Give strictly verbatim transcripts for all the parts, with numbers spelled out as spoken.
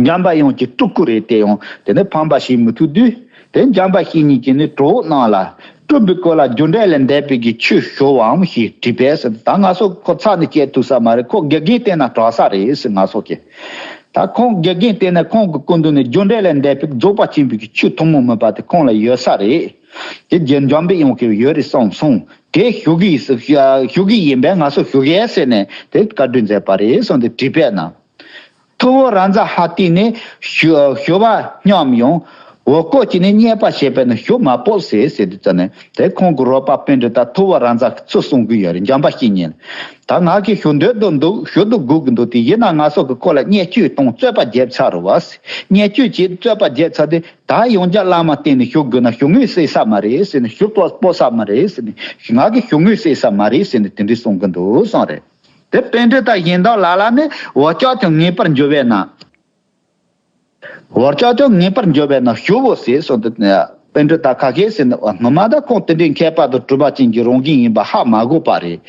འཇམ་པ་དབྱངས་ཀྱི་སྤྲུལ་སྐུ་རེད། དེ་ཡང་དེ་ནི་ཕམ་པ་ཞིག་མི་ཐུབ་དུས། དེ་འཇམ་དཔལ་བཤེས་གཉེན་གྱིས་ནི་གྲོགས་རྣམས་ལ། སྤྲུལ་པའི་སྐུ་ལ་རྒྱུ་འབྲས་ལས་འདས་པའི་གི་ཆོས་ཞུ་བའམ་ཞེས་དྲིས་པས་ཟེར། ད་ང་ཚོ་ཁོ་ཚ་ནས་བཤད་ཐུབ་ས་མ་རེད། ཁོ་དགེ་རྒན་བསྟེན་ན་དྲག་ས་རེད་ཟེར། ང་ཚོ་གི་ད་ཁོང་དགེ་རྒན་བསྟེན་ན་ཁོང་གི་སྐུ་མདུན་ནས་རྒྱུ་འབྲས་ལས་འདས་པའི་རྫོགས་པ་ཆེན་པོའི་གི་ཆོས་ཐུན་མོང་མིན་པ་དེ་ཁོང་ལ་ཡོད་ས་རེད། དེ་རྒྱུ་འཇམ་པའི་དབྱངས་ཀྱིས་ཡོད་རེད་གསུངས་སོང་། དེ་ཞུ་གི་ཞུ་གི་ཡིན་པས་ང་ཚོ་ཞུ་གི་ཟེར་ནས་དེ་བཀའ་འདྲི་མཛད་པ་རེད་གསུངས་ཏེ་དྲིས་པས་ན། ཐུ་བོ་ར་མཛའ་ཧ་ཏི་ནི་ཞུ་ཞུ་བ་སྙམ་ཡང་། འོ་སྐོལ་གྱིས་ནི་བརྙས་པ་བྱས་པས་ན་ཞུ་མ་སྤོབས་ཟེར་ཟེར་དུས་ཙ་ནས་དེ་ཁོང་གི་རོགས་པ་པཎྜི་ཏ་ཐུ་བོ་ར་མཛའ་གིས་ཚུར་གསུང་གི་ཡོད་རེད། འཇམ་དཔལ་བཤེས་གཉེན། ད་ང་གིས་ཞུ་འདོད་དུ་འདུག་ཞུ་དུ་སྒུག་གི་འདུག་དེ་ཡིན་ན་ང་ཚོ་གི་སྐོར་ལ་བརྙས་བཅོས་གཏོང་རྩོད་པ་བརྒྱབ་ཚར་རེད་བ། བརྙས་བཅོས་བྱས་རྩོད་པ་བརྒྱབ་ཚར་དུས་ད་ཡང་བསྐྱར་བླ་མ་བསྟེན་ནས་ཞུ་དགོས་ན་ཞུ་དངུལ་བསྲེ་ས་མ་རེད་ཟེར་ནས། ཞུ་སྤོ་སྤོ་ས་མ་རེད་ཟེར་ནས། ང་གིས་ཞུ་དངུལ་བསྲེ་ས་མ་རེད་ཟེར་ནས་དེ་འདྲས་གསུང་གི་འདུག་གསུངས་རེད། དེ་པཎྜི་ཏ་གཞན་དག་ལ་ལ་ནི་འོ་ཅག་ཀྱང་ངེས་པར་འགྱུར་བས་ན། འོ་ཅག་ཀྱང་ངེས་པར་འགྱུར་བས་ན་ཞུ་བོ་ཟེར་གསུངས་ཏེ། པཎྜི་ཏ་ཁ་ཤས་ཟེར་ནི་སྔོན་མ་ད་ཁོང་དེ་འདྲའི་མཁས་པ་དང་གྲུབ་པ་ཅན་གྱི་རང་བཞིན་ཡིན་པ་ཧ་མ་གོ་བ་རེད།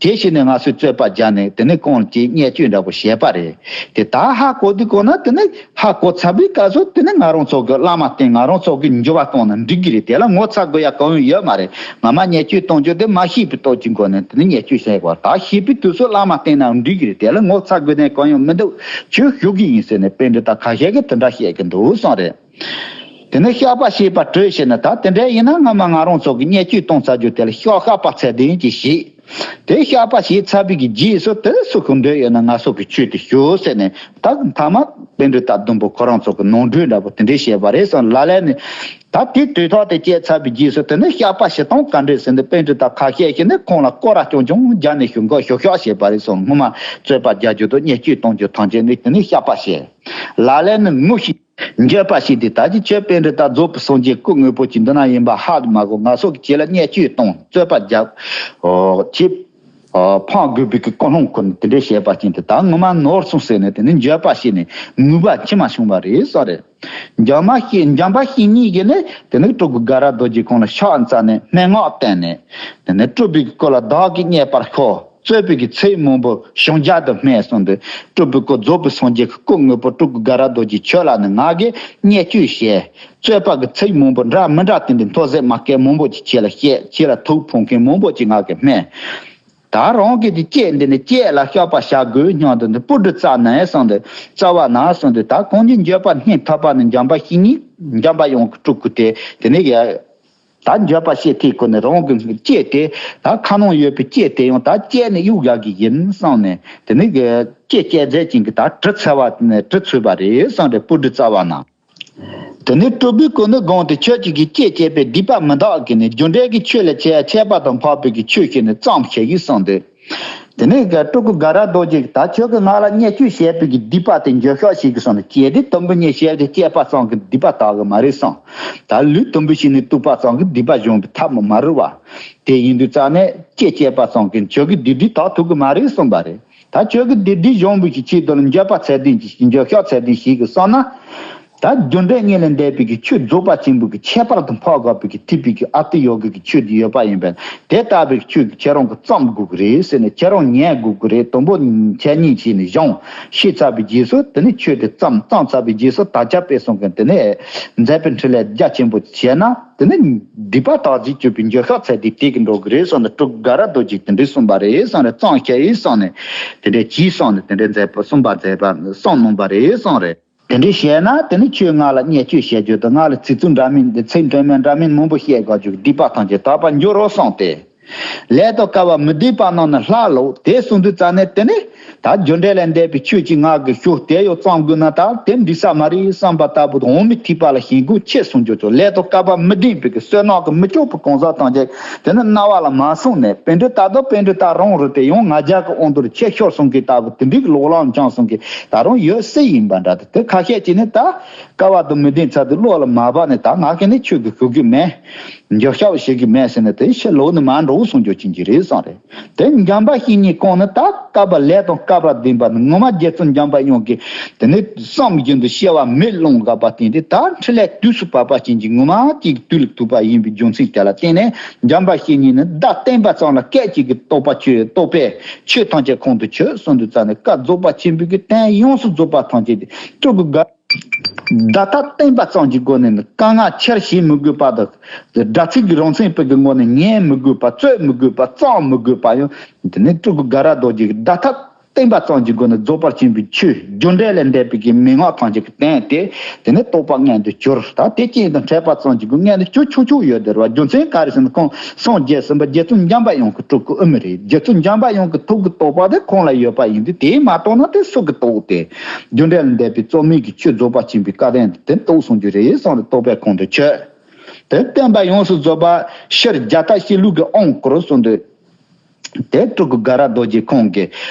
དེ་བྱས་ནས་ང་ཚོས་རྩོད་པ་བརྒྱབ་ནས་དེ་ནས་ཁོང་གིས་བརྙས་བཅོས་འདྲ་པོ་བྱས་པ་རེད། དེ་ད་ཧ་གོ་དུས་གོ་ན་དེ་ནས་ཧ་གོ་ཚར་བའི་སྐབས་སུ་དེ་ནས་ང་རང་ཚོ་གི་བླ་མ་བསྟེན་ང་རང་ཚོ་གི་འགྱུར་བ་གཏོང་ན་འགྲིག་གི་རེད། དེ་ལ་ངོ་ཚ་དགོས་ཡ་གང་ཡང་ཡོད་མ་རེད། ང་མ་བརྙས་བཅོས་གཏོང་རྒྱུ་དེ་མ་ཤེས་པའི་སྟོབས་ཀྱི་སྒོ་ནས་དེ་ནས་བརྙས་བཅོས་བྱས་པ། ད་ཤེས་པའི་དུས་སུ་བླ་མ་བསྟེན་ན་འགྲིག་གི་རེད། དེ་ལ་ངོ་ཚ་དགོས་ནས་གང་ཡང་མི་འདུག་ཁྱོད་ཞུ་གི་ཡིན་ཟེར་ནས་པཎྜི་ཏ་ཁ་ཤས་ཀྱིས་དེ་འདྲ་བཤད་ཀྱི་འདུག་གསུངས་རེད། དེ་ནས་བཤགས་པ་བྱས་པ་གྲོས་བྱས་ན། ད་དེ་འདྲ་ཡིན་ན་སྔ་མ་ང་རང་ཚོ་གི་བརྙས་བཅོས་གཏོང་ཚར་རྒྱུ་དེ་ལ་བཤགས་བཤགས་པ་ཚད་ལྡན་གྱིས་བྱས། དེ་བཤགས་པ་བྱས་ཚར་བའི་གི་རྗེས་སུ་དེ་སུ་གི་འདོད་ཡོད་ན་ང་ཚོ་གི་ཆོས་དེ་ཞུ་ཟེར་ནས། ད་མཐའ་མ་པཎྜི་ཏ་བདུན་པོ་ཁོ་རང་ཚོ་གི་ནོར་འཁྲུལ་འདྲ་པོ་དེ་འདྲས་བྱས་པ་རེད་གསུངས། ལ་ལས་ནི་ད་དེ་དུས་ཐོག་དེ་བཅད་ཚར་བའི་རྗེས་སུ་དེ་ནས་བཤགས་པ་བྱེད་སྟངས་ག་འདྲས་ཟེར་ནས་པཎྜི་ཏ་ཁ་ཤས་ཤིག་ནི་ཁོང་ལ་སྐོར་ར་རྐྱང་རྐྱང་བརྒྱབ་ནས་ཞུ་འགོ་ཞུ་བཤགས་བྱས་པ་རེད་གསུངས། སྔོན་མ་རྩོད་པ་རྒྱག་རྒྱུ་དང་བརྙས་བཅོས་གཏོང་རྒྱུ་ཐམས་ཅད་ནི་དེ་ནས་བཤགས་པ་བྱས། ལ་ལས་ནི་ངུ་ཞིང་འགྱོད་པ་བྱས་ཏེ། ད་ཅི་ཁྱོད་པཎྜི་ཏ་རྫོགས་པའི་སངས་རྒྱས་སྐུ་དངོས་པོ་ཅིག་འདི་ན་ཡིན་པ་ཧ་མ་གོ། ང་ཚོ་གི་ཁྱེད་ལ་བརྙས་བཅོས་གཏོང་རྩོད་པ་རྒྱབ་ཨོ་ཁྱེད་ཨོ་ཕང་དགོས་པའི་གི་ཀུན་སློང་ཁུར་ནས་དེ་འདྲས་བྱས་པ་ཅིན་དེ་ད་ངོ་མ་ནོར་སོང་ཟེར་ནས་དེ་ནས་འགྱོད་པ་བྱས་ནས་ངུས་པ་མཆི་མ་བྱུང་བ་རེད་གསུངས་རེད། འཇམ་མ་ཤེས་འཇམ་པ་བཤེས་གཉེན་གྱིས་ནི་དེ་ནས་སྤྲུལ་སྐུ་དགའ་རབ་རྡོ་རྗེ་ཁོང་ལ་ཕྱག་འཚལ་ནས་སྨྲེ་སྔགས་བཏོན་ནས། དེ་ནས་སྤྲུལ་པའི་སྐུ་ལ་བདག་གིས་བརྙས་པར་ཤོག་རྩོད་པའི་གི་ཚིག་མང་པོ་ཞང་རྒྱ་དུ་སྨྲས་གསུངས་ཏེ། སྤྲུལ་པའི་སྐུ་རྫོགས་པའི་སངས་རྒྱས་ཀྱི་སྐུ་དངོས་པོ་སྤྲུལ་སྐུ་དགའ་རབ་རྡོ་རྗེ་ཁྱོད་ལ་ནི་ང་གིས་བརྙས་བཅོས་བྱས། རྩོད་པ་གི་ཚིག་མང་པོ་འདྲ་མི་འདྲ་དེ་འདྲའི་མཐོ་ཟད་མ་སྐད་མང་པོ་ཅིག་ཁྱེད་ལ་བཤད། ཁྱེད་ལ་ཐུགས་ཕོག་མཁན་མང་པོ་ཅིག་ང་གིས་སྨྲས། ད་རང་གི་དེ་སྐྱེས་འདི་ནི་སྐྱེས་ལ་བཤགས་པ་བྱ་དགོས་སྙམ་དུ་ནི་སྤུ་གྲི་རྩ་ནས་གསུངས་ཏེ། རྩ་བ་ན་གསུངས་ཏེ། ད་ཁོང་གཉིས་འགྱོད་པ་སྙིང་ཐག་པ་ནས་འཇམ་པ་བཤེས་གཉེན་འཇམ་པ་དབྱངས་ཀྱི་སྤྲུལ་སྐུ་དེ་དེ་ནས་ཡ། ད་འགྱོད་པ་བྱེད་ཐེངས་ཁོ་ནས་རང་གི་སྐྱེས་དེ་ད་ཁ་ནང་ཡོད་པའི་སྐྱེས་དེ་ཡང་ད་སྐྱེས་ནས་གཡུག་ཡག་གི་ཡིན་གསུངས་ནས། དེ་ནས་གི་སྐྱེས་སྐྱེས་རྫས་ཅན་གྱི་ད་གྲི་འཚོལ་བ་ནས་གྲི་འཚོལ་བ་རེད་གསུངས་ཏེ་སྤུ་གྲི་རྩ་བ་ན། དེ་ནས་སྤྲུལ་པའི་སྐུ་ནི་དགོངས་ཏེ། ཁྱོད་ཀྱིས་ཀྱི་སྐྱེས་སྐྱེས་པའི་སྡིག་པ་མི་འདག་གི་ནས་རྒྱུ་འབྲས་ཀྱི་ཆོས་ལས་ཆེ་ཆད་པ་དང་འཕགས་པའི་གི་ཆོས་ཤིག་ནི་བརྩམས་ཤིག་གསུངས་ཏེ། དེ་ནས་སྤྲུལ་སྐུ་དགའ་རབ་རྡོ་རྗེ་གིས་ད་ཁྱོད་ཀྱིས་ང་ལ་བརྙས་བཅོས་བྱས་པའི་གི་སྡིག་པ་དེ་འགྱོད་བཤགས་ཤིག་གསུངས་ནས། སྐྱེས་ཏེ་དུམ་བུ་གཉིས་བྱས་ཏེ་སྐྱེས་པ་ཙམ་གྱིས་སྡིག་པ་དག་གི་མ་རེད་གསུངས། ད་ལུས་དུམ་བུ་ཞིག་ནས་གཏུགས་པ་ཙམ་གྱིས་སྡིག་པ་སྦྱོང་བའི་ཐབས་མ་རུལ་བ། དེ་ཡིན་དུས་ཙང་ནས་སྐྱེས་སྐྱེས་པ་ཙམ་གྱིས་ཁྱོད་ཀྱི་སྡིག་སྒྲིབ་དག་ཐུབ་ཀྱི་མ་རེད་གསུངས་པ་རེད། ད་ཁྱོད་ཀྱི་སྡིག་སྒྲིབ་སྦྱོང་བའི་གི་ཆེད་དུ་ལ་འགྱོད་པ་ཚད་ལྡན་གྱིས་འགྱོད་བཤགས་ཚད་ལྡན་ཞིག་གི་གསུངས་ན། ད་རྒྱུ་འབྲས་གཉིས་ལས་འདས་པའི་གི་ཆོས་རྫོགས་པ་ཆེན་པོའི་གི་ཁྱད་པར་དུ་འཕགས་དགོས་པའི་གི་ཐེག་པའི་གི་ཨ་ཏི་ཡོ་གའི་གི་ཆོས་དེ་ཡོད་པ་ཡིན་པས། དེ་ལྟ་བུའི་གི་ཆོས་ཀྱི་ཁྱེད་རང་གིས་བརྩམ་དགོས་ཀྱི་རེད་ཟེར་ནས། ཁྱེད་རང་ཉན་དགོས་ཀྱི་རེད། དུམ་བུ་ཁྱེད་ཉིད་བྱས་ནས་སྦྱོང་ཤེས་ཚར་བའི་རྗེས་སུ་དེ་ནས་ཆོས་དེ་བརྩམས་བརྩམས་ཚར་བའི་རྗེས་སུ་དག་ཆ་སྤེལ་གསུང་གི་དེ་ནས་མཛད་པའི་འཕྲིན་ལས་རྒྱ་ཆེན་པོ་བྱས་ན། དེ་ནི་སྡིག་པ་དག་བྱེད་གཅོད་པའི་འགྱོད་བཤགས་ཚད་ལྡན་དེ་གི་འགྲོ་གི་རེད་གསུངས་ནས། སྤྲུལ་སྐུ་དགའ་རབ་རྡོ་རྗེས་དེ་འདྲས་གསུངས་པ་རེད་གསུངས་རེད། བརྩམས་ཤིག་གསུངས་ནས་དེ་འདྲས་གྱིས་གསུངས་ནས་དེ་འདྲས་མཛད་པ་གསུངས་པ་མཛད་པ་གསུངས་གནང་པ་རེད་གསུངས་རེད། དེ་འདྲས་བྱས་ན་དེ་ནི་ཁྱོད་ང་ལ་བརྙས་བཅོས་བྱེད་རྒྱུ་དང་། ང་ལ་ཚིག་རྩུབ་འདྲ་མིན་འདི་ཚིག་མཐུན་མིན་འདྲ་མིན་མང་པོ་བཤད་དགོས་རྒྱུ་གི་སྡིག་པ་ཐམས་ཅད་དག་པར་འགྱུར་རོ་གསུངས་ཏེ། ལས་དང་སྐལ་བ་མི་ལྡན་པ་རྣམས་ནི་ལྷ་ལོ། དེ་གསུངས་དུས་ཙ་ནས་དེ་ནི་ད་རྒྱུ་འབྲས་ལས་འདས་པའི་ཆོས་ཀྱི་ང་གི་ཤོག་དེ་ཡོ་བརྩམ་དགོས་ན་ད་དེ་འགྲིག་ས་མ་རེད་བསམ་པ་ལྟ་བུ་དང་། འོག་མིན་ཐེག་པ་ལ་ཞེན་ཁོག་ཆེ་སོང་རྒྱུ་ཚོ། ལས་དང་སྐལ་བ་མི་ལྡན་པའི་གི་བསོད་ནམས་ཀྱིས་མི་ལྕོགས་པའི་གང་ཟག་ཐམས་ཅད་དེ་ནི་རྣ་བ་ལ་མ་སོང་ནས། པཎྜི་ཏ་དང་པཎྜི་ཏ་རང་རེད་དེ། ཡང་ང་རྒྱལ་གྱི་དབང་དུ་ཆེ་ཤོར་སོང་གི་ལྟ་བུ་དེ་འདྲའི་གི་ལོག་ལམ་འཆང་སོང་གི་ད་རུང་ཡོད་སྲིད་ཡིན་པ་འདྲ། དེ་ཁ་ཤས་ཀྱིས་ནི་ད་སྐལ་བ་དང་མི་ལྡན་ཚར་དུས་བློ་ལ་མ་བབས་ནས། ད་ང་གིས་ནི་ཆོས་ཀྱི་ཞུ་གི་མེད། འགྱོད་བཤགས་བྱེད་ཀྱི་མེད་ཟེར་ནས་དེ་ཕྱིར་ལོག་ནས་མ་འགྲོ་གསུང་རྒྱུ་ཅན་གྱི་རེད་གསུངས་རེད། དེ་འཇམ་དཔལ་བཤེས་གཉེན་ཁོང་ནི་ད་བསྐལ་པ་ལས་དང་སྐལ་བ་ལྡན་པ་ནི་ངོ་མ་རྗེ་བཙུན་འཇམ་དཔལ་དབྱངས་ཀྱིས་དེ་ནི་བསམ་བཞིན་དུ་སྐྱེ་བ་མེད་ལོང་དགག་པ་བསྟན་ཏེ། ད་འཕྲིན་ལས་དུས་སུ་བབ་པ་ཅན་གྱི་ངོ་མ་གཅིག་དུས་ལ་ཐུག་པ་ཡིན་པའི་རྒྱུ་མཚན་དེ་ལ་བརྟེན་ནས། འཇམ་དཔལ་བཤེས་གཉེན་ནི་བརྡ་བསྟན་པ་ཙམ་ལ་སྐད་ཅིག་གིས་རྟོགས་པ་ཆོད། རྟོགས་པས་ཆོས་ཐམས་ཅད་ཁོང་དུ་ཆུད་གསུངས་དུས་ཙ་ནས། བཀའ་རྫོགས་པ་ཆེན་པོའི་གི་དོན་ཡོངས་སུ་རྫོགས་པ་ཐམས་ཅད་དེ་སྤྲུལ་སྐུ་དགའ་བརྡ་རྟགས་བསྟན་པ་ཙམ་གྱི་སྒོ་ནས་ནི་དཀའ་ངལ་ཆེར་བྱེད་མི་དགོས་པ་དང་། སྒྲ་ཚིག་གི་རང་མཚན་སྤུ་གུའི་ངོས་ནས་ཉན་མི་དགོས་པ། རྩོད་མི་དགོས་པ། གཙང་མི་དགོས་པ་ཡང་། དེ་ནས་སྤྲུལ་སྐུ་དགའ་རབ་རྡོ་རྗེ་གི་བརྡ་རྟགས་བསྟན་པ་ཙམ་གྱི་སྒོ་ནས་རྫོགས་པར་ཕྱིན་པའི་ཆོས་རྒྱུ་འབྲས་ལས་འདས་པའི་གི་མན་ངག་ཐམས་ཅད་ཀྱིས་བསྟན་ཏེ། དེ་ནས་རྟོགས་པ་མངོན་དུ་གྱུར། ད་དེ་རྐྱེན་དང་འཕྲད་པ་ཙམ་གྱི་སྒོ་མངོན་དུ་གྱུར་ཆོག་ཆོག་ཡོད་དེ་རེད་བ། རྒྱུ་མཚན་ག་རེ་ཟེར་ན། ཁོང་སངས་རྒྱས་ཟིན་པ་རྗེ་བཙུན་འཇམ་དཔལ་དབྱངས་ཀྱི་སྤྲུལ་སྐུ་ཨེ་མི་རེད། རྗེ་བཙུན་འཇམ་དཔལ་དབྱངས་ཀྱི་ཐུགས་ཀྱི་རྟོགས་པ་དེ་ཁོང་ལ་ཡོད་པ་ཡིན་དུས། དེས་མ་རྟོགས་ན་དེ་སུ་གིས་རྟོགས་ཏེ། རྒྱུ་འབྲས་ལས་འདས་པའི་རྩོད་མེད་ཀྱི་ཆོས་རྫོགས་པར་ཕྱིན་པའི་སྐལ་ལྡན་དེ་རྟོགས་གསུང་རྒྱུ་རེད་གསུངས་ཏེ། རྟོགས་པའི་ཁོང་དུ་ཆུད། དེ་བསྟན་པ་ཡོངས་སུ་རྫོགས་པ་ཕྱིར་རྒྱ་རྟགས་བྱེད་ལུགས་ཀྱི་དབང་བསྐུར་གསུངས་དུས། དེ་སྤྲུལ་སྐུ་དགའ་རབ་རྡོ་རྗེ་ཁོང་གི་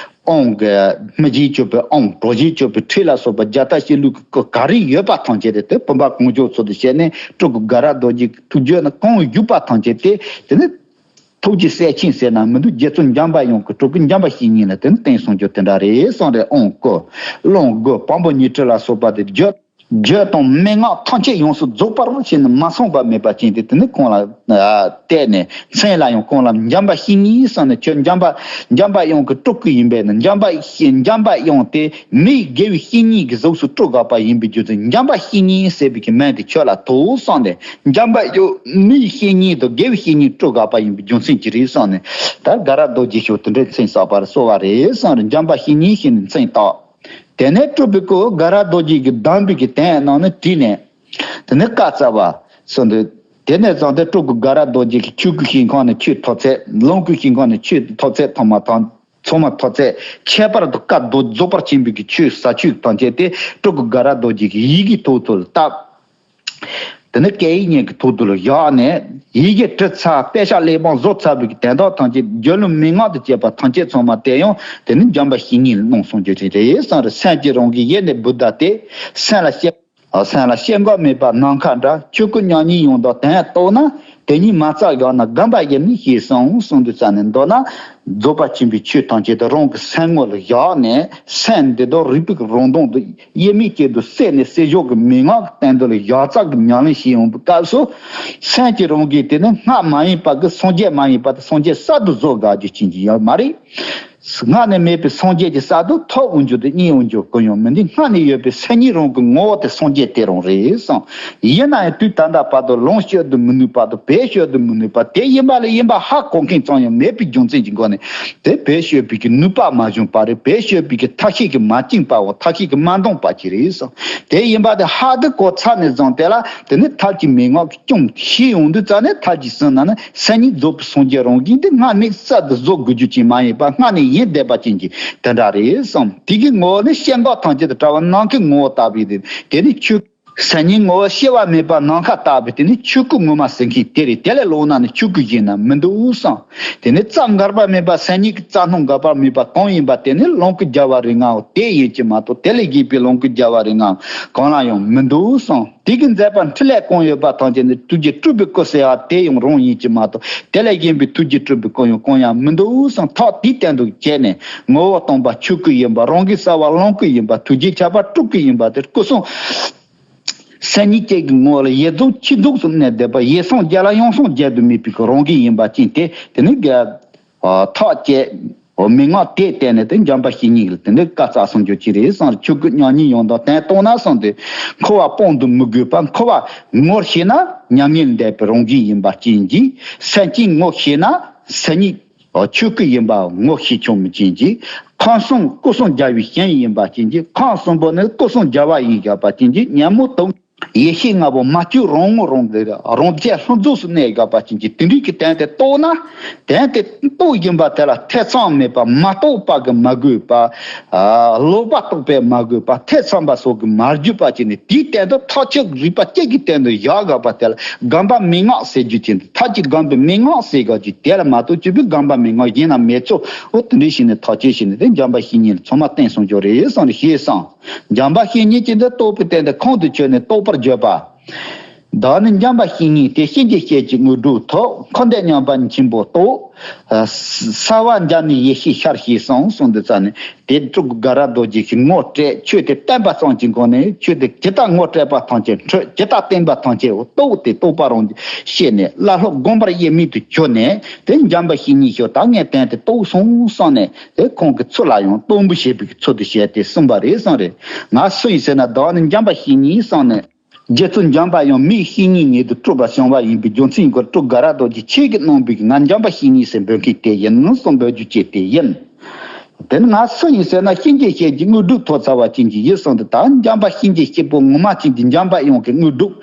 དབང་གི་སྨིན་བྱེད་སྤྱོད་པའི་དབང་། གྲོལ་བྱེད་སྤྱོད་པའི་ཁྲིད་ལ་སོགས་པ་རྒྱ་རྟགས་བྱེད་ལུགས་ཀྱི་ག་རེ་ཡོད་པ་ཐམས་ཅད་དེ། དེ་བུམ་པ་གང་བྱོའི་ཚུལ་དུ་བྱས་ནས་སྤྲུལ་སྐུ་དགའ་རབ་རྡོ་རྗེ་གི་ཐུགས་རྒྱུད་ནས་གང་བཞུགས་པ་ཐམས་ཅད་དེ། དེ་ནི་ཐུགས་ཀྱི་གསལ་ཆེན་ཟེར་ན་མི་འདུག་རྗེ་བཙུན་འཇམ་དཔལ་དབྱངས་ཀྱི་སྤྲུལ་སྐུ་འཇམ་དཔལ་བཤེས་གཉེན་ལ་དེ་ནི་བསྟན་གསུང་རྒྱུ་དེ་འདྲ་རེད་གསུངས་རེད། དབང་བསྐུར། ལུང་བསྐུར། བམ་པོ་ཉི་ཁྲི་ལ་སོགས་པ་དེ་བརྗོད། རྒྱུ་དང་མན་ངག་ཐམས་ཅད་ཡོངས་སུ་རྫོགས་པར་བྱས་ནས་མ་སོང་བ་མེད་པ་ཅན་དེ། དེ་ནི་ཁོང་ལ་ཨ་བལྟས་ནས། མཚན་ལ་ཡང་ཁོང་ལ་འཇམ་དཔལ་བཤེས་གཉེན་གསུངས་ནས། ཁྱོད་འཇམ་དཔལ་འཇམ་དཔལ་དབྱངས་ཀྱི་སྤྲུལ་སྐུ་ཡིན་པས་ན། འཇམ་དཔལ་བཤེས་འཇམ་དཔལ་དབྱངས་དེ་མིའི་དགེ་བའི་བཤེས་གཉེན་གྱི་གཟུགས་སུ་སྤྲུལ་དགོས་པ་ཡིན་པའི་རྒྱུ་མཚན། འཇམ་དཔལ་བཤེས་གཉེན་ཟེར་བའི་གི་མིང་དེ་ཁྱོད་ལ་ཐོགས་གསུངས་ནས། འཇམ་དཔལ་དབྱངས་མིའི་བཤེས་གཉེན་དང་དགེ་བའི་བཤེས་གཉེན་སྤྲུལ་དགོས་པ་ཡིན་པའི་རྒྱུ་མཚན་གྱིས་རེད་གསུངས་ནས། ད་དགའ་རབ་རྡོ་རྗེ་ཞུ་དེ་འདྲའི་མཚན་གསོལ་བར་གསོལ་བ་རེད་གསུངས་རེད། འཇམ་དཔལ་བཤེས་གཉེན་ཞེས་ནས་མཚན་བཏགས། དེ་ནས་སྤྲུལ་པའི་སྐུ་དགའ་རབ་རྡོ་རྗེ་གི་གདམས་པའི་གི་དོན་རྣམས་ནི་བྲིས་ནས། དེ་ནས་བཀའ་སྩལ་བ་གསུངས་འདུག་དེ་ནས་བཟུང་སྟེ་སྤྲུལ་སྐུ་དགའ་རབ་རྡོ་རྗེ་གི་ཆོས་སྐུ་ཞིང་ཁམས་ནས་ཆོས་ཐོབ་ཚད། ལོངས་སྐུ་ཞིང་ཁམས་ནས་ཆོས་ཐོབ་ཚད་ཐོག་མ་ཐོག་ཚང་མ་ཐོབ་ཚད། ཁྱད་པར་དུ་བཀའ་མདོ་རྫོགས་པར་ཆེན་པོའི་གི་ཆོས་ཟབ་ཆོས་ཐམས་ཅད་དེ་སྤྲུལ་སྐུ་དགའ་རབ་རྡོ་རྗེ་གི་ཡི་གེའི་ཐོག་ཏུ་བཏབ། དེ་ནས་སྐད་ཡིག་སྙན་གྱི་ཐོག་ཏུ་ལ་བཞག་ནས། ཡི་གེ་བྲིས་ཚར། དཔེ་ཆ་གླེགས་བམ་བཟོ་ཚར་བའི་དོན་དག་ཐམས་ཅད། རྒྱུད་ལུང་མན་ངག་དང་བཅས་པ་ཐམས་ཅད་ཚང་མ་དེ་ཡང་དེ་ནི་འཇམ་དཔལ་བཤེས་གཉེན་ལ་གནང་གསུང་རྒྱུ་ཞིག་རེད་གསུངས་རེད། སེམས་ཀྱི་རང་གི་ཡེ་ནས་བུདྡྷ་སྟེ། སེམས་ལ་སྐྱེ། སེམས་ལ་སྐྱེ་འགག་མེད་པ་ནམ་མཁའ་འདྲ། ཆོས་སྐུ་མྱ་ངན་ཡང་དག་དོན་རྟོགས་ན། དེ་ཉིད་མ་བརྩམས་བཞག་ན་དགོངས་པ་ཡེ་ནས་ཤེས་གསུངས་གསུངས་དུས་ཙམ་ནས། མདོར་ན་རྫོགས་པ་ཆེན་པོའི་ཆོས་ཐམས་ཅད་དེ་རང་གི་སེམས་ངོ་ལ་བཞག་ནས། སེམས་འདི་དག་རིག་པའི་རང་སྟོང་དུ་དབྱེར་མེད་ཅན་དུ་གསལ་ནས། གསལ་བྱེད་ཀྱི་མན་ངག་གི་སྟེང་དུ་ལ་ཡར་ཙག་གི་ཉམས་ལེན་བྱེད་ཡོང་བའི་སྐབས་སུ། སེམས་ཀྱི་རང་གིས་དེ་ནི་སྔར་མ་ཡིན་པ་གི་སངས་རྒྱས་མ་ཡིན་པ་དེ་སངས་རྒྱས་གསར་དུ་བཟོ་དགོས་རྒྱུ་ཅན་ཅིག་ཡོད་མ་རེད། སྔར་ནས་མེད་པའི་སངས་རྒྱས་ཀྱི་གསར་དུ་ཐོབ་འོང་རྒྱུ་དེ་རྙེད་འོང་རྒྱུ་གང་ཡང་མི་འདུག་སྔར་ནས་ཡོད་པའི་སེམས་ཉིད་རང་གི་ངོ་བོ་དེ་སངས་རྒྱས་དེ་རང་རེད་གསུངས། ཡིན་ན་ཡང་དུས་ད་ལྟ་བར་དུ་ལོངས་སྤྱོད་དུ་མི་ནུས་པ་དང་། བེད་སྤྱོད་དུ་མི་ནུས་པ། དེ་ཡིན་པ་ལས་ཡིན་པ་ཧ་གོ་མཁན་ཙམ་ཡང་མེད་པའི་རྒྱུ་མཚན་གྱི་སྒོ་ནས། དེ་བེད་སྤྱོད་པའི་གི་ནུས་པ་མ་བྱུང་བ་རེད། བེད་སྤྱོད་པའི་གི་ཐབས་ཤེས་ཀྱིས་མ་བཅིངས་པའོ། ཐབས་ཤེས་ཀྱིས་མ་འདང་བ་ཅིག་རེད་གསུངས། དེ་ཡིན་པ་དེ་ཧ་དེ་གོ་ཚར་ནས་བཟུང་། དེ་ལ་དེ་ནི་ཐབས་ཀྱི་མན་ངག་གི་སྐྱོང་ཤེས་ཡོང་དུས་ཙམ་ནས། ཐབས་ཀྱིས་ཟིན་ན་ནི་སེམས་ཉིད་རྫོགས་པའི་སངས་རྒྱས་རང་བཞིན་དེ་སྔར་མེད་གསར་དུ་བཟོ་དགོས་རྒྱུ་ཅན་མ་ཡིན་པ། སྔར་ནས་ཡིན་བསྡད་པ་ཅན་གྱི་དེ་འདྲ་རེད་གསུངས། དེ་གི་ངོ་བོ་ནི་སྐྱེ་འགག་ཐམས་ཅད་དང་བྲལ་བ་ནམ་མཁའི་ངོ་བོ་ལྟ་བུ་དེ། དེ་ནི་ཆོས་སེམས་ཉིད་ངོ་བོ་སྐྱེ་བ་མེད་པ་ནམ་མཁའ་ལྟ་བུ་དེ་ནི་ཆོས་སྐུ་ངོ་མ་ཟེར་མཁན་དེ་རེད། དེ་ལས་ལོག་ན་ནི་ཆོས་སྐུ་ཞེད་ན་མི་འདུག་གསུངས། དེ་ནི་རྩ་འགག་པ་མེད་པ། སེམས་ཉིད་ཀྱི་རྩ་སྣང་འགག་པ་མེད་པ་གང་ཡིན་པ་དེ་ནི་ལོངས་སྐུ་རྒྱལ་བ་རིགས་ལྔའོ། དེ་ཡིན་གྱི་མ་གཏོགས་དེ་ལས་གཞན་པའི་ལོངས་སྐུ་རྒྱལ་བ་རིགས་ལྔའོ་གང་ལ་ཡང་མི་འདུག་གསུངས། དེ་གི་མཛད་པ་འཕྲིན་ལས་གང་ཡོད་པ་ཐམས་ཅད་ནི་ཐུགས་རྗེ་སྤྲུལ་པའི་སྐུ་ཟེར་བ་དེ་ཡང་རང་ཡིན་གྱི་མ་གཏོགས་དེ་ལས་གཞན་པའི་ཐུགས་རྗེ་སྤྲུལ་པའི་སྐུ་ཡང་གང་ཡང་མི་འདུག་གསུངས། ཐབས་དེའི་སྟེང་དུ་བྱས་ནས། ངོ་བོ་སྟོང་པ་ཆོས་སྐུ་ཡིན་པ། རང་གི་རྩ་བ་ལོངས་སྐུ་ཡིན་པ། ཐུགས་རྗེ་ཁྱབ་པ་སྤྲུལ་སྐུ་ཡིན་པ་དེ་སྐུ་གསུམ་སེམས་ཉིད་ཅན་གྱི་ངོ་བོ་ལ་ཡེ་རྫོགས་ཆོས་རྫོགས་སུ་གནས་བསྡད་པ། ཡེ་སངས་རྒྱས་ལ་ཡང་སངས་རྒྱས་སུ་མེད་པའི་གི་རང་གི་ཡིན་པ་ཅན་དེ། དེ་ནི་ག་ཐག་བཅད། འོ། མན་ངག་དེ་བསྟན་ནས་དེ་འཇམ་དཔལ་བཤེས་གཉེན་གྱིས་དེ་འདྲའི་བཀའ་སྩལ་གསུང་རྒྱུ་ཅིག་རེད་གསུངས། ཆོས་སྐུ་མྱ་ངན་ཡང་དག་དོན་རྟོགས་ན་གསུངས་ཏེ། འཁོར་བ་སྤང་དུ་མི་དགོས་པ། འཁོར་བ་ངོ་ཤེས་ན་མྱ་ངན་འདས་པའི་རང་བཞིན་ཡིན་པ་ཅན་གྱིས། སེམས་ཅན་ངོ་ཤེས་ན་སེམས་ཉིད་ཆོས་སྐུ་ཡིན་པ་ངོ་ཤེས་ཆོག་མི་ཅན་གྱིས། ཁམས་གསུམ་སྐུ་གསུམ་རྒྱལ་བའི་ཞིང་ཡིན་པ་ཅན་གྱིས། ཁམས་གསུམ་པོ་ནི་སྐུ་གསུམ་རྒྱལ་བ་ཡིན་བཞག་པ་ཅན་གྱིས། ཉོན་མོངས་དང་ཡེ་ཤེས་ལྔ་པོ་མ་བཅོས་རང་ངོ་རང་རང་རྒྱལ་ལྷུན་རྫོགས་སུ་གནས་བཞག་པ་ཅན་གྱི་དེ་འདྲའི་གི་དོན་དེ་རྟོགས་ན། དོན་དེ་རྟོགས་བཞིན་པ་དེ་ལ་ཐེ་ཚོམ་མེད་པ། མ་རྟོགས་པ་གི་མ་དགོས་པ། ཨ། ལོག་པ་རྟོག་པས་མ་གོས་པ། ཐེ་ཚོམ་པ་སོགས་ཀྱིས་མ་བསྒྱུར་བ་བྱས་ནས། དེའི་སྟེང་དུ་ཐག་ཆོད་རིག་པ་གཅིག་གི་སྟེང་དུ་བཞག་དགོས་པ་དེ་ལ་དགོངས་པ་མན་ངག་ཟེར་རྒྱུ་ཅན་དུ། ཐབས་ཀྱི་དགོངས་པའི་མན་ངག་ཟེར་དགོས་ཀྱི་དེ་ལ་མ་གཏོགས་སྤྱོད་པའི་དགོངས་པ་མན་ངག་གཞན་ལ་མེད་ཚུལ། འོ། དེ་འདྲ་ཞིག་ནས་ཐག་ཆོད་ཞིག་ནས་དེ་འཇམ་དཔལ་བཤེས་གཉེན་ལ་ཚང་མ་བསྟན་གསུང་རྒྱུ་རེད་གསུངས་ནས་ཞེས་གསུངས། འཇམ་དཔལ་བཤེས་གཉེན་གྱིས་འདི་རྟོགས་པའི་སྟེང་དུ་ཁོང་དུ་ཆུད་ནས་རྟོགས་པར་བརྗོད་པ། བདག་ནི་འཇམ་པ་བཤེས་གཉེན་དེ། གཤིན་རྗེའི་གཤེད་ཀྱི་དངོས་གྲུབ་ཐོབ། འཁོར་འདས་མཉམ་པ་ཉིད་ཆེན་པོ་རྟོགས། ཨ་གསལ་བ་འཇའ་ནི་ཡེ་ཤེས་ཤར་ཞེས་གསུངས། གསུངས་འདི་ཙ་ནས་དེ་སྤྲུལ་སྐུ་དགའ་རབ་རྡོ་རྗེ་གིས་ངོ་སྤྲད། ཆོས་དེ་བསྟན་པ་ཙམ་གྱི་སྒོ་ནས། ཆོས་དེ་ཇི་ལྟར་ངོ་སྤྲད་པ་ཐམས་ཅད་འཕྲོད། ཇི་ལྟར་བསྟན་པ་ཐམས་ཅད་རྟོགས། དེ་རྟོགས་པ་རང་ཤེས་ནས། བླ་སློབ་དགོངས་པར་དབྱེར་མེད་དུ་གྱུར་ནས། དེ་འཇམ་པ་བཤེས་གཉེན་ཤོག་ད་ངས་དོན་དེ་རྟོགས་སོང་བསམ་ནས། དེ་ཁོང་གི་ཚུལ་ལ་ཡང་སྟོང་པོ་བྱེད་པའི་ཚུལ་དུ་བྱས་ཏེ་གསུངས་པ་རེད་གསུངས་རེད། ང་སུ་ཡིན་ཟེར་ན། བདག་ནི་འཇམ་པ་བཤེས་གཉེན་གསུངས་ནས། རྗེ་བཙུན་འཇམ་པ་དབྱངས་མིའི་བཤེས་གཉེན་ཉིད་དུ་གྲུབ་པར་བྱུང་བ་ཡིན་པའི་རྒྱུ་མཚན་སྐོར་སྤྲུལ་སྐུ་དགའ་རབ་རྡོ་རྗེ་ཁྱེད་ཀྱིས་གནང་བའི་ང་འཇམ་པ་བཤེས་གཉེན་ཟེར་འབོད་མཁན་དེ་ཡིན་གསུངས། འབོད་རྒྱུ་བཅས་དེ་ཡིན། དེ་ནི་ང་སུ་ཡིན་ཟེར་ན། གཤིན་རྗེའི་གཤེད་ཀྱི་དངོས་གྲུབ་ཐོབ་ཚར་བ་ཅན་གྱི་ཡིན་གསུངས་ཏེ། ད་འཇམ་པ་གཤིན་རྗེའི་གཤེད་པོ་ངོ་མ་ཅན་གྱི་འཇམ་པ་དབྱངས་ཀྱི་དངོས་གྲུབ་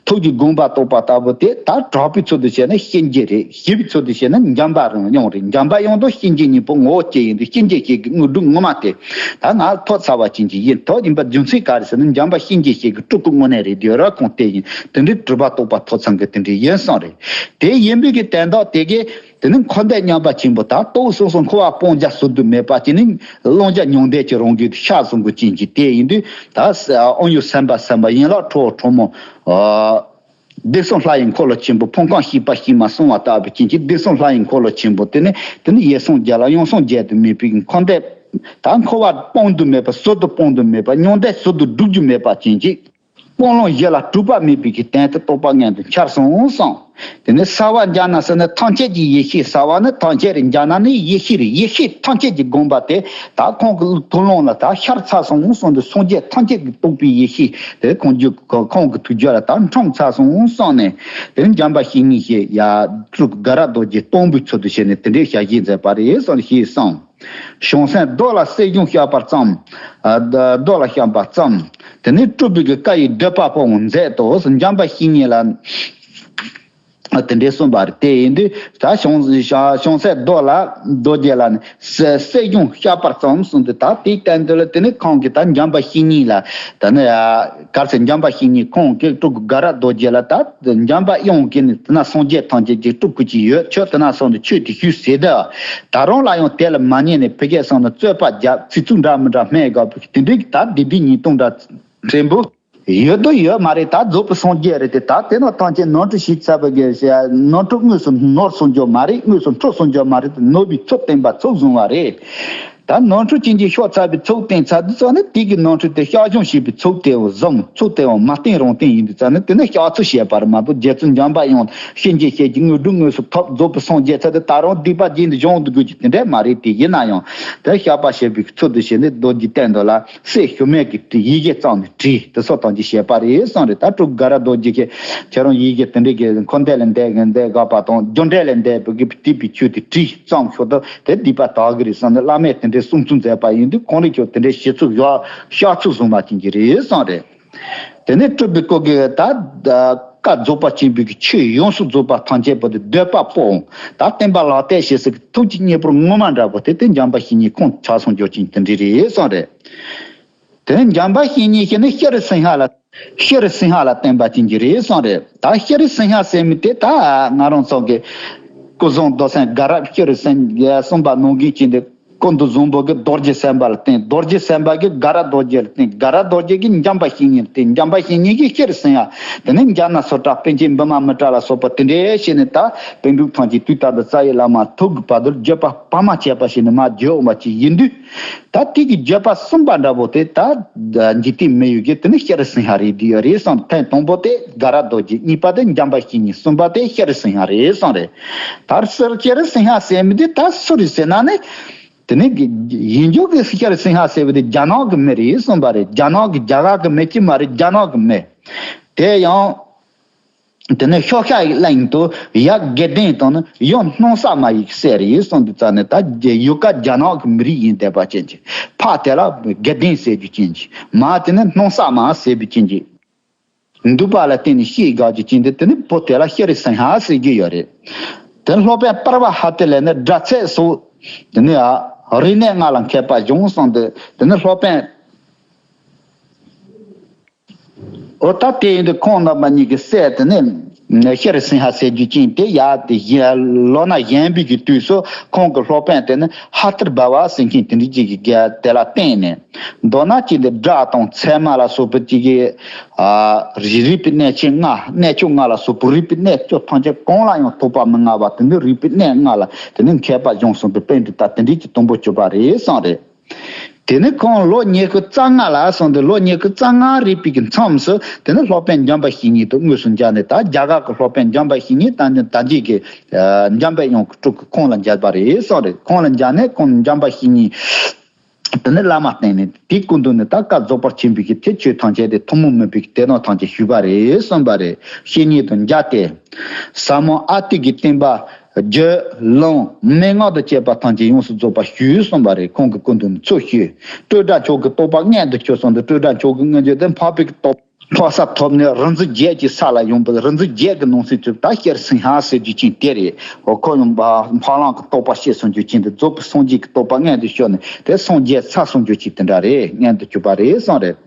ཐུགས་ཀྱི་དགོངས་པ་རྟོགས་པ་ལྟ་བུ་དེ། ད་དྲག་པོའི་ཚུལ་དུ་བྱས་ན་གཤིན་རྗེ་རེད། ཞི་བའི་ཚུལ་དུ་བྱས་ན་འཇམ་པ་དབྱངས་རེད། འཇམ་པ་དབྱངས་དང་གཤིན་རྗེ་གཉིས་པོ་ངོ་བོ་གཅིག་ཡིན་དུས། གཤིན་རྗེའི་གཤེད་ཀྱི་དངོས་གྲུབ་ངོ་མ་དེ་ད་ང་ཐོབ་ཚར་བ་ཅན་གྱི་ཡིན། ཐོབ་ཡིན་པ་རྒྱུ་མཚན་ག་རེ་ཟེར་ན། འཇམ་པ་གཤིན་རྗེའི་གཤེད་ཀྱི་སྤྲུལ་སྐུ་དངོས་གནས་རེད་དེ་ར། ཁོང་དེ་ཡིན། དེ་འདྲའི་གྲུབ་པ་རྟོགས་པ་ཐོབ་ཚང་གི་དེ་འདྲའི་ཡིན་གསུངས་རེད། དེ་ཡིན་པའི་གི་དོན་དག་དེ་གས། དེ་ནི་འཁོར་འདས་མཉམ་པ་ཆེན་པོ་ད་རྟོགས་སོང་སོང་། འཁོར་བ་སྤང་བྱ་ཟུར་དུ་མེད་པ་ཅིག་ནི། ཀློང་བྱ་མྱང་འདས་ཀྱི་རང་རྒྱུད་དུ་ཤར་སོང་གི་ཅན་གྱི་དེ་ཡིན་དུས། ད་དབང་ཡུལ་སེམས་དཔའ་སེམས་དཔའ། ཡན་ལག་ཁྲོ་བོ་ཁྲོ་མོ། ཨ་བདེ་གསུམ་ལྷ་ཡི་འཁོར་ལོ་ཆེན་པོ། ཕུང་ཁམས་སྐྱེས་པ་སྐྱེས་མ་གསུངས་པ་ལྟ་བུ་ཅན་གྱི་བདེ་གསུམ་ལྷ་ཡི་འཁོར་ལོ་ཆེན་པོ་དེ་ནི། དེ་ནི་ཡེ་སངས་རྒྱས་ལ་ཡང་སངས་རྒྱས་དུ་མེད་པའི་འཁོར་འདས། ད་འཁོར་བ་སྤང་དུ་མེད་པ། ཟུར་དུ་སྤང་དུ་མེད་པ། མྱང་འདས་ཟུར་དུ་སྒྲུབ་རྒྱུ་མེད་པ་ཅན་གྱི། སྤང་བླང་བཞི་ལ་གྲུབ་པ་མེད་པའི་གི་དོན་དེ་རྟོགས་པ་མངོན་དུ་འཆར་སོང་གསུངས། དེ་ནས་གསལ་བ་འཇའ་ན་ཟེར་ན། ཐམས་ཅད་ཀྱི་ཡེ་ཤེས། གསལ་བ་ནི་ཐམས་ཅད་རེད། འཇའ་ན་ནི་ཡེ་ཤེས་རེད། ཡེ་ཤེས་ཐམས་ཅད་ཀྱི་དགོངས་པ་དེ་ད་ཁོང་གི་ཐུགས་ཀློང་ལ་ད་ཤར་ཚར་སོང་གསུངས་ཏེ། སངས་རྒྱས་ཐམས་ཅད་ཀྱིས་རྟོགས་པའི་ཡེ་ཤེས་དེ་ཁོང་རྒྱུད་ཁོང་གི་ཐུགས་རྒྱུད་ལ་ད་འཁྲུངས་ཚར་སོང་གསུངས་ནས། དེ་ནས་འཇམ་པ་བཤེས་གཉེན་ཞེས་ཡ་སྤྲུལ་སྐུ་དགའ་རབ་རྡོ་རྗེ་སྟོང་པའི་ཚུལ་དུ་བྱས་ནས་དེ་འདྲའི་ཞལ་བཞེས་མཛད་པ་རེད་གསུངས་ཞེས་གསུངས། བྱང་སེམས་རྡོ་ལ་སྲེད་གཞུང་བཤགས་པར་བརྩམས། ཨ་རྡོ་ལ་བཤགས་པར་བརྩམས། དེ་ནས་སྤྲུལ་པའི་གི་བཀའ་ཡི་བསྡུས་པ་པོའང་མཛད་དོ། འཇམ་པ་བཤེས་གཉེན་ལ་དེ་འདྲའི་གསུངས་པ་རེད། དེ་ཡིན་དུས་ད་བྱང་བྱང་སེམས་རྡོ་ལ་རྡོ་རྗེ་ལ་ནི་སྲེད་གཞུང་བཤགས་པར་བརྩམས་གསུངས་ཏེ། ད་དེའི་སྟེང་དུ་ལ་དེ་ནས་ཁོང་གིས་ད་འཇམ་པ་བཤེས་གཉེན་ལ་ད་ནི་ག་རེ་ཟེར། འཇམ་པ་བཤེས་གཉེན་ཁོང་གིས་སྤྲུལ་སྐུ་དགའ་རབ་རྡོ་རྗེ་ལ། ད་འཇམ་པ་དབྱངས་ཀྱིས་ནི་དེ་ན་སངས་རྒྱས་ཐམས་ཅད་ཀྱི་སྤྲུལ་སྐུ་ཅིག་ཡོད། ཁྱོད་དེ་ན་སོང་དུ་ཆོས་དེ་ཞུས་ཟེར་ཏེ། ད་རུང་ལ་ཡང་དེ་ལ་མ་ཉན་ནས་ཕ་གིར་སོང་ནས་རྩོད་པ་བརྒྱབ། ཚིག་རྩུབ་འདྲ་མི་འདྲ་སྨྲས་དགོས་པའི་དེ་འདྲའི་ད་སྡིག་སྒྲིབ་ཉེས་ལྟུང་འདྲ་ཕྲན་བུ་ཡོད་དོ་ཡོད་མ་རེད། ད་རྫོགས་པའི་སངས་རྒྱས་རེད་དེ། ད་དེ་ན་ཐམས་ཅད་ནོར་འཁྲུལ་ཞིག་ཚར་བ་གི་ནོར་འཁྲུལ་དངོས་སུ་ནོར་སོང་རྒྱུ་མ་རེད། དངོས་སུ་འཁྲུལ་སོང་རྒྱུ་མ་རེད། ནོར་བའི་ཚུལ་བསྟན་པ་ཚུལ་བཟུང་བ་རེད། ད་ནོར་འཁྲུལ་ཅན་གྱི་ཤོག་ཚར་བའི་ཚུལ་བསྟན་ཚར་དུས་ཙང་ནི། དེ་གི་ནོར་འཁྲུལ་དེ་བཤགས་སྦྱང་བྱེད་པའི་ཚུལ་དེའང་བཟང་། ཚུལ་དེའང་མ་བསྟན་རང་བསྟན་ཡིན་དུས་ཙང་ནི། དེ་ནི་བཤགས་ཚུལ་བཤད་པ་རེད་མ་གཏོགས། རྗེ་བཙུན་འཇམ་པ་དབྱངས་གཤིན་རྗེའི་གཤེད་ཀྱི་དངོས་གྲུབ་དངོས་སུ་ཐོབ། རྫོགས་པའི་སངས་རྒྱས་ཚར་དུས་ད་རུང་སྡིག་པ་རྗེས་འདི་སྦྱོང་དུ་དགོས་ཀྱི་དེ་འདྲ་མ་རེད། དེ་ཡིན་ན་ཡང་དེ་བཤགས་པ་བྱེད་པའི་ཚུལ་དུ་བྱས་ནས། རྡོ་རྗེ་སྟེང་དུ་ལ་སྲས་ཞུ་མེད་ཀྱི་ཡི་གེ་བརྩམས་ནས་བྲིས། དེ་སོགས་དང་ཅི་བྱས་པ་རེད་གསུངས་རེད། ད་སྤྲུལ་སྐུ་དགའ་རབ་རྡོ་རྗེ་ཁྱེད་ཁྱེད་རང་ཡི་གེ་དེ་འདྲའི་གི་འཁོར་འདས་ལས་འདས་འདས་དགོས་པ་དང་། རྒྱུ་འབྲས་ལས་འདས་པའི་གི་བྲིས་པའི་ཆོས་དེ་བྲིས་བརྩམས་ཤོག་ད་དེ་སྡིག་པ་དག་གི་རེད་བསམ་ནས། བླ་མས་དེ་འདྲའི་གསུང་གསུང་མཛད་པ་ཡིན་དུས། ཁོང་རང་ཁྱོད་དེ་འདྲའི་བྱེད་ཚུལ་ཡག་བཤགས་ཚུལ་བཟུང་བ་ཅན་གྱི་རེད་གསུངས་རེད། དེ་ནས་སྤྲུལ་པའི་སྐུ་གིས་ད་བཀའ་རྫོགས་པ་ཆེན་པོའི་གི་ཆོས་ཡོངས་སུ་རྫོགས་པ་ཐམས་ཅད་པོ་དེ་བསྡུས་པ་པོའང་། ད་བསྟན་པ་ལག་བསྟར་བྱེད་ས་གི་ཐུགས་ཀྱི་གཉེར་པོར་ངོ་མ་འདྲ་པོ་དེ་དེ་འཇམ་པ་བཤེས་གཉེན་ཁོང་ཆགས་སོང་རྒྱུ་ཅན་དེ་འདྲ་རེད་གསུངས་རེད། དེ་ནས་འཇམ་པ་བཤེས་གཉེན་ཞེས་ནི་ཤྲཱི་སིང་ཧ་ལ། ཤྲཱི་སིང་ཧ་ལ་བསྟེན་པ་ཅན་གྱི་རེད་གསུངས་རེད། ད་ཤྲཱི་སིང་ཧ་ཟེར་མི་དེ་ད་ང་རང་ཚོ་གི་སྐུ་གསུང་ཐུགས་སེམས་དགའ་རབ་ཤྲཱི་སིང་ཧ་གསུངས་པ་ནང་བཞིན་བྱས་ཏེ། སྐུ་མདོག་བཟང་པོ་གིས་རྡོ་རྗེ་སེམས་དཔའ་ལ་བསྟེན། རྡོ་རྗེ་སེམས་དཔའ་གིས་དགའ་རབ་རྡོ་རྗེ་ལ་བསྟེན། དགའ་རབ་རྡོ་རྗེ་གིས་འཇམ་པ་བཤེས་གཉེན་ལ་བསྟེན། འཇམ་པ་བཤེས་གཉེན་གྱིས་ཤྲཱི་སིང་ཧ། དེ་ནས་ཛྙཱ་ན་སུ་ཏྲ། པཎ་ཆེན་བི་མ་མི་ཏྲ་ལ་སོགས་པ་དེ་འདྲའི་བྱས་ནས། ད་པཎ་གྲུབ་ཐང་གི་དུས་ད་ལྟ་རྩ་བའི་བླ་མ་ཐུག་གི་བར་དུ་བརྒྱུད་པ་བར་མ་ཆད་པ་བྱས་ནས་མར་བརྒྱུད་འོང་བ་ཅིག་ཡིན་དུས། ད་དེ་གི་བརྒྱུད་པ་གསུམ་པ་འདྲ་པོ་དེ་ད་འཇིག་རྟེན་མི་ཡུལ་གྱི་དེ་ནི་ཤྲཱི་སིང་ཧ་རེད་དེ་ཡོད་རེད་བསམ། ཐེངས་དང་པོ་དེ་དགའ་རབ་རྡོ་རྗེ། གཉིས་པ་དེ་འཇམ་པ་བཤེས་གཉེན། གསུམ་པ་དེ་ཤྲཱི་སིང་ཧ་རེད་བསམ་རེད། ད་ཤྲཱི་སིང་ཧ་ཟེར་མི་དེ་ད་སུ་རེད་ཟེར་ན་ནི། དེ་ནི་ཡིན་རྒྱུ་གི་ཤྲཱི་སིང་ཧ་ཟེར་བ་དེ་རྒྱ་ནག་གི་མི་རེད་གསུངས་པ་རེད། རྒྱ་ནག་གི་རྒྱ་གར་གི་མི་ཅིག་མ་རེད། རྒྱ་ནག་གི་མི། དེ་ཡང་དེ་ནི་ཤོག་ཤ་ཡི་གླིང་དུ་ཡབ་དགེ་ལྡན་དང་ནི་ཡུམ་སྣང་ས་མ་ཡི་སྲས་རེད་གསུངས་དུས་ཙ་ནས། ད་ཡུལ་ཀ་རྒྱ་ནག་གི་མི་རིགས་ཡིན་བསྡད་པ་ཅན་གྱི། ཕ་དེ་ལ་དགེ་ལྡན་ཟེར་རྒྱུ་ཅན་གྱི། མ་དེ་ནི་སྣང་ས་མ་ཟེར་བའི་ཅན་གྱི། འདུས་པ་ལ་བརྟེན་ནས་སྐྱེས་དགའ་རྒྱུ་ཅན་དེ། དེ་ནི་བུ་དེ་ལ་ཤྲཱི་སིང་ཧ་ཟེར་རྒྱུ་ཡོད་རེད། དེ་ནི་སློབ་དཔོན་པར་བ་ཧ་ཏི་ལས་ནི་སྒྲ་ཚད་སོགས་དེ་ནི་ཨ་རིག་གནས་ལྔ་ལ་མཁས་པ་བྱུང་གསུངས་ཏེ། དེ་ནི་སློབ་དཔོན། འོ་ད་དེ་ཡིན་དུས་ཁོང་རྣམ་པ་གཉིས་ཀྱི་སྲས་དེ་ནི་ ཤེར་སིང་ཧ་ཟེར་རྒྱུ་ཅན་དེ་ཡ་དེ་ལོ་ན་གཞོན་པའི་གི་དུས་སུ་ཁོང་གི་སློབ་དཔོན་དེ་ནི་ཧ་ཏིར་བྷ་བ་ཟེར་མཁན་དེ་འདྲ་ཅིག་གི་དེ་ལ་བསྟེན་ནས། མདོར་ན་ཅི་འདི་སྒྲ་དང་ཚད་མ་ལ་སོགས་པའི་ཅིག་གི་རིག་པའི་གནས་ཆེན་ལྔ། གནས་ཆུང་ལྔ་ལ་སོགས་པའི་རིག་པའི་གནས་བཅུ་ཐམས་ཅད་གང་ལ་ཡང་ཐོགས་པ་མི་མངའ་བ་དེ་ནི་རིག་པའི་གནས་ལྔ་ལ་དེ་ནི་མཁས་པ་སྦྱོང་གསུངས་པའི་དཔེ་འདི་ལྟ་དེ་འདྲའི་གི་དུམ་བུ་གཅོད་པ་རེད་གསུངས་རེད། དེ་ནི་ཁོང་ལོ་ཉི་ཤུ་རྩ་ལྔ་ལ་སོང་སྟེ་ལོ་ཉི་ཤུ་རྩ་ལྔ་རེད་པའི་གི་མཚམས་སུ་དེ་ནི་སློབ་དཔོན་འཇམ་དཔལ་བཤེས་གཉེན་དུ་དངོས་སུ་མཇལ་ནས། ད་རྒྱ་གར་གྱི་སློབ་དཔོན་འཇམ་དཔལ་བཤེས་གཉེན་ད་ནི་ད་རྗེས་ཀྱི་འཇམ་དཔལ་དབྱངས་ཀྱི་སྤྲུལ་སྐུ་ཁོང་ལ་མཇལ་བ་རེད་གསུངས་རེད། ཁོང་ལ་མཇལ་ནས་ཁོང་འཇམ་དཔལ་བཤེས་གཉེན་དེ་ནི་བླ་མ་བསྟེན་ནས་དེའི་སྐུ་མདུན་ནས་ད་བཀའ་རྫོགས་པར་ཆེན་པོའི་གི་ཆོས་ཐམས་ཅད་དེ་ཐུན་མོང་མིན་པའི་གི་དེ་དག་ཐམས་ཅད་ཞུས་པ་རེད་གསུངས་པ་རེད། བཤེས་གཉེན་དུ་མཇལ་ཏེ། ཟབ་མོ་ཨ་ཏི་གི་བསྟན་པ་རྒྱུད་ལུང་མན་ངག་དང་བཅས་པ་ཐམས་ཅད་ཡོངས་སུ་རྫོགས་པ་ཞུས་གསུངས་པ་རེད། ཁོང་གི་སྐུ་མདུན་ནས་ཚུར་ཞུས། སྤྲོས་བྲལ་མཆོག་གི་རྟོགས་པ་མངོན་དུ་གྱུར་གསུངས་ཏེ། སྤྲོས་བྲལ་མཆོག་གི་མངོན་གྱུར་དེ་འཕགས་པའི་གི་རྟོགས་པ་ཐོབ་ས་ཐོབ་ནས་རིག་འཛིན་བརྒྱད་ཀྱི་ས་ལ་ཡོང་བ། རིག་འཛིན་བརྒྱད་ཀྱི་ནང་གསེས་གྲུབ་ད་ཤེར་སིང་ཧ་ཟེར་རྒྱུ་ཅན་དེ་རེད། འོ་ཁོ་ཡང་འཕགས་ལམ་གྱི་རྟོགས་པ་ཤེས་གསུང་རྒྱུ་ཅན་དེ་རྫོགས་པའི་སངས་རྒྱས་ཀྱི་རྟོགས་པ་མངོན་དུ་གྱུར་ནས་དེ་སངས་རྒྱས་ས་གསུང་རྒྱུ་ཅན་དེ་འདྲ་རེད། མངོན་དུ་གྱུར་པ་རེད་གསུངས་རེད།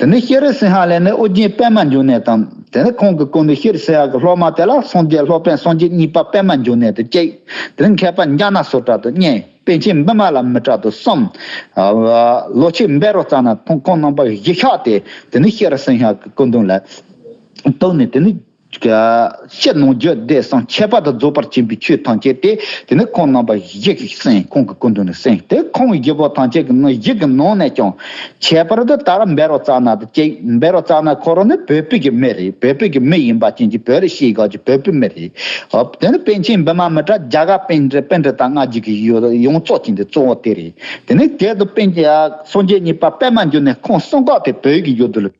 དེ་ནས་ཤེར་སིང་ཧ་ལས་ནས་ཨོ་རྒྱན་པདྨ་འབྱུང་གནས་དང་། དེ་ནས་ཁོང་གི་སྐུ་མདུན་ཤེར་སིང་ཧ་གི་སློབ་མ་དེ་ལ་སངས་རྒྱས་སློབ་དཔོན་སངས་རྒྱས་གཉིས་པ་པདྨ་འབྱུང་གནས་དེ་གཅིག་དེ་ནས་མཁས་པ་ཛྙཱ་ན་སུ་ཏྲ་དེ་གཉིས། པཎ་ཆེན་བི་མ་ལ་མི་ཏྲ་དེ་གསུམ། ལོ་ཆེན་བཻ་རོ་ཙ་ན་ཁོང་ཁོང་རྣམ་པ་བཞི་ཤག་དེ་དེ་ནས་ཤེར་སིང་ཧ་གི་སྐུ་མདུན་ལ་གཏུགས་ནས། དེ་ནས་ཕྱི་ནང་རྒྱུད་སྡེ་གསུམ་ཁྱད་པར་དུ་རྫོགས་པར་ཆེན་པོའི་ཆོས་ཐམས་ཅད་དེ་དེ་ནི་ཁོང་རྣམ་པ་བཞི་གིས་གསན། ཁོང་གི་སྐུ་མདུན་ནས་གསན། དེ་ཁོང་བཞི་པོ་ཐམས་ཅད་ཀྱི་ནང་བཞི་གི་ནང་ནས་ཀྱང་ཁྱད་པར་དུ་ད་ར་བཻ་རོ་ཙ་ན་དེ་གཅིག་བཻ་རོ་ཙ་ན་ཁོ་རང་ནི་བོད་པའི་གི་མི་རེད། བོད་པའི་གི་མི་ཡིན་པ་ཅན་གྱི་བོད་ལ་ཤེས་དགོས་ཀྱི་བོད་པའི་མི་རེད། འོ་དེ་ནི་པཎ་ཆེན་བི་མ་མི་ཏྲ་རྒྱ་གར་པཎ་ཌི་པཎ་ཌི་ཏ་ལྔ་བརྒྱ་གི་ཡོངས་རྫོགས་ཅན་དེ་གཙོ་བོ་དེ་རེད། དེ་ནི་དེ་དུ་པཎ་ཆེན་སངས་རྒྱས་གཉིས་པ་པདྨ་འབྱུང་གནས་ཁོང་གསུམ་ཀ་དེ་བོད་ཀྱི་ཡུལ་དུ་ལ།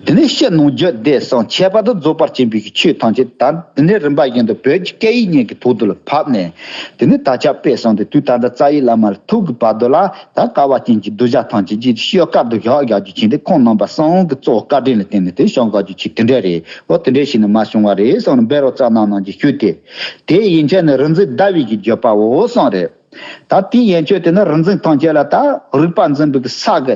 དེ་ནས་ཕྱི་ནང་རྒྱུད་སྡེ་གསུམ་ཁྱད་པར་དུ་རྫོགས་པར་ཆེན་པོའི་ཆོས་ཐམས་ཅད་ད་དེ་ནས་རིམ་པ་བཞིན་དུ་བོད་ཀྱི་སྐད་ཡིག་གཉིས་ཀྱི་ཐོག་ཏུ་ལ་ཕབ་ནས། དེ་ནས་དར་ཁྱབ་སྤེལ་གསུངས་ཏེ་དུས་ད་ལྟ་རྩ་བའི་བླ་མ་ལ་ཐུག་གི་བར་དུ་ལ་ད་སྐལ་བ་ཅན་གྱི་གདུལ་བྱ་ཐམས་ཅད་ཀྱིས་ཤོ་དཀར་དུ་བཞག་བཞག་རྒྱུ་ཅན་དེ་ཁོང་རྣམ་པ་གསུམ་གྱི་གཙོ་བོ་བཀའ་དྲིན་ལ་བརྟེན་ནས་དེ་བྱུང་དགོས་རྒྱུ་ཅིག་དེ་འདྲ་རེད། འོ་དེ་འདྲ་ཞིག་ནི་མ་བྱུང་བ་རེད་གསུངས་ནས་བཻ་རོ་ཙ་ན་རྣམས་ཀྱིས་ཞུས་ཏེ། དེ་ཡན་ཆད་ནི་རིག་འཛིན་ཟླ་བའི་གི་བརྗོད་པའོ་གསུངས་རེད། ད་དེའི་ཡན་ཆོད་དེ་ནི་རིག་འཛིན་ཐམས་ཅད་ལ་ད་རིག་པ་འཛིན་པའི་གི་ས་གི་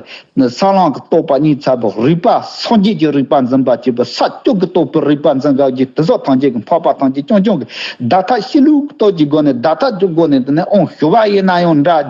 ས་ལམ་གྱི་རྟོགས་པ་གཉིས་ཚར་བ། རིག་པ་སངས་རྒྱས་ཀྱི་རིག་པ་འཛིན་པ་གཅིག་པུ། ས་བཅུ་གི་རྟོགས་པའི་རིག་པ་འཛིན་དགོས་ཀྱི་དེ་སོགས་ཐམས་ཅད་ཀྱི་འཕགས་པ་ཐམས་ཅད་རྐྱང་རྐྱང་གི་བརྡ་ཐག་ཤི་ལུག་སྟོབས་ཀྱི་སྒོ་ནས་བརྡ་ཐག་གི་སྒོ་ནས་དེ་ནས་ཨོང་ཞུ་བ་ཡིན་ན་ཡང་འདྲ།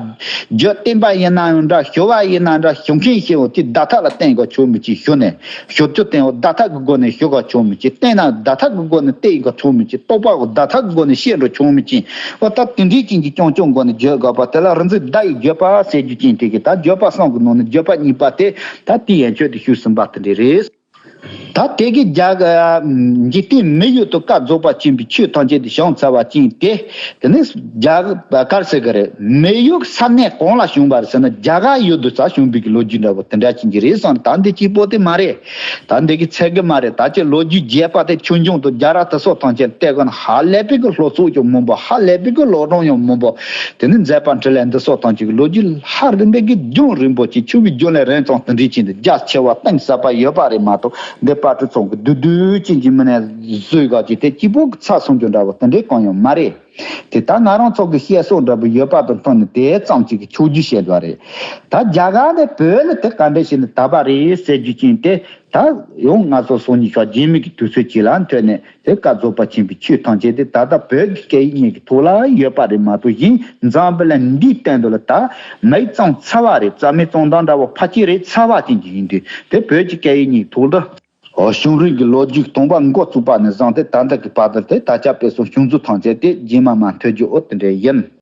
རྒྱུད་བསྟན་པ་ཡིན་ན་ཡང་འདྲ། ཞུ་བ་ཡིན་ན་འདྲ། ཞུ་མཁན་ཞེས་པ་དེ་བརྡ་ཐག་ལ་བརྟེན་དགོས་ཆོག་མི་ཅིག་ཞུ་ནས། ཞུ་རྒྱུ་བསྟན་འོ་བརྡ་ཐག་གི་སྒོ་ནས་ཞུ་དགོས་ཆོག་མི་ཅིག་བསྟན་ན་བརྡ་ཐག་གི་སྒོ་ནས་བསྟན་དགོས་ཆོག་མི་ཅིག་རྟོགས་པ་འོ་བརྡ་ཐག་གི་སྒོ་ནས་བཤད་འགྲོ་ཆོག་མི་ཅིག་འོ་ད་དེ་འདྲའི་ཅན་གྱི་རྐྱང་རྐྱང་སྒོ་ནས་བརྗོད་དགོས་པ་དེ་ལ་རིག་འཛིན་ཟླ་ཡི་བརྗོད་པ་ཟེར་རྒྱུ་ཅན་དེ་གི་ད་བརྗོད་པ་གསུམ་གི་ནང་ནས་བརྗོད་པ་གཉིས་པ་དེ་ད་དེའི་ཡན་ཆོད་དུ་ཞུས་ཟིན་པ་དེ་འདྲ་རེད། ད་དེ་གི་རྒྱ་འཇིག་རྟེན་མི་ཡུལ་དུ་བཀའ་རྫོགས་པ་ཆེན་པོའི་ཆོས་ཐམས་ཅད་དེ་བྱུང་ཚར་བ་ཅན་དེ། དེ་ནི་རྒྱ་གར་ཟེར་གི་རེད། མི་ཡུལ་ས་གནས་གང་ལ་བྱུང་བ་རེད་ཟེར་ན་རྒྱ་གར་ཡུལ་དུ་ས་བྱུང་བའི་གི་ལོ་རྒྱུས་འདྲ་བོ་དེ་འདྲ་ཅན་གྱི་རེད་གསུངས། ད་འདི་གཅིག་པོ་དེ་མ་རེད། ད་འདི་གི་ཚད་གི་མ་རེད། ད་ཅི་ལོ་རྒྱུས་རྒྱས་པ་དེ་ཆོས་འབྱུང་དང་རྒྱལ་རབས་དེ་སོགས་ཐམས་ཅད་བལྟས་གོ་ན་ཧ་ལས་པའི་གི་ལྷོ་ཕྱོགས་ཀྱང་མང་པོ། ཧ་ལས་པའི་གི་ལྷོ་རོང་ཡང་མང་པོ། དེ་ནི་མཛད་པ་འཕྲིན་ལས་འདི་སོགས་ཐམས་ཅད་ཀྱི་ལོ་རྒྱུས་ཧ་རིམ་པས་ཀྱི་རྒྱུན་རིང་པོ་ཅིག་ཆུ་བོའི་རྒྱུན་ལས་རིང་ཙམ་དེ་འདྲའི་ཅན་དུ་རྒྱ་ཆེ་བ་གཏིང་ཟབ་པ་ཡོད་པ་རེད་མ་གཏོགས། འདི་དཔལ་སྤྲུལ་ཚང་གི་བསྡུས་བསྡུས་ཅན་གྱི་མི་སྣ་བཟོས་ག་ཅིག་དེ་གཅིག་པོ་གི་ཚ་སོང་རྒྱུ་འདྲ་བོ་དེ་འདྲའི་གང་ཡང་མ་རེད། དེ་ད་ང་རང་ཚོ་གི་བཤད་སྲོལ་འདྲ་བོ་ཡོད་པ་དང་མཐུན་ནས་དེ་ཙམ་ཅིག་གི་ཆོས་བརྒྱུད་བཤད་པ་རེད། ད་རྒྱ་གར་ནས་བོད་ལ་དེ་ག་འདྲ་བྱས་ནས་དར་བ་རེད་ཟེར་རྒྱུ་ཅན་དེ། ད་ཡང་ང་ཚོ་སང་ཉིན་ཞག་རྗེས་མའི་གི་དུས་ཚོད་ཅིག་ལ་ཐོན་ནས་དེ་བཀའ་རྫོགས་པ་ཆེན་པོའི་ཆོས་ཐམས་ཅད་དེ་ད་ལྟ་བོད་ཀྱི་སྐད་ཡིག་གཉིས་ཀྱི་ཐོག་ལ་ཡོད་པ་རེད་མ་གཏོགས་གཞན་འཛམ་བུ་གླིང་འདིའི་སྟེང་དུ་ལ་ད་མིག་བཙུམ་ཚར་བ་རེད། རྩ་མེད་བཙུམ་སྟངས་འདྲ་བོ་ཕལ་ཆེར་རེད། ཚར་བ་ཅན་གྱི་ཡིན་དུས་དེ་བོད་ཀྱི་སྐད་ཡིག་གཉིས་ཀྱི་ཐོག་ལ་བྱུང་རིམ་གྱི་ལོ་རྒྱུས་དང་པོ་འགོ་བཙུགས་པ་ནས་བཟུང་སྟེ་ད་ལྟ་གི་བར་དུ་དེ་དར་ཁྱབ་སྤེལ་གསུམ་བྱུང་ཚུལ་ཐམས་ཅད་དེ་རྗེས་མ་མ་ཐོས་རྒྱུ་འོ་དེ་འདྲ་ཡིན།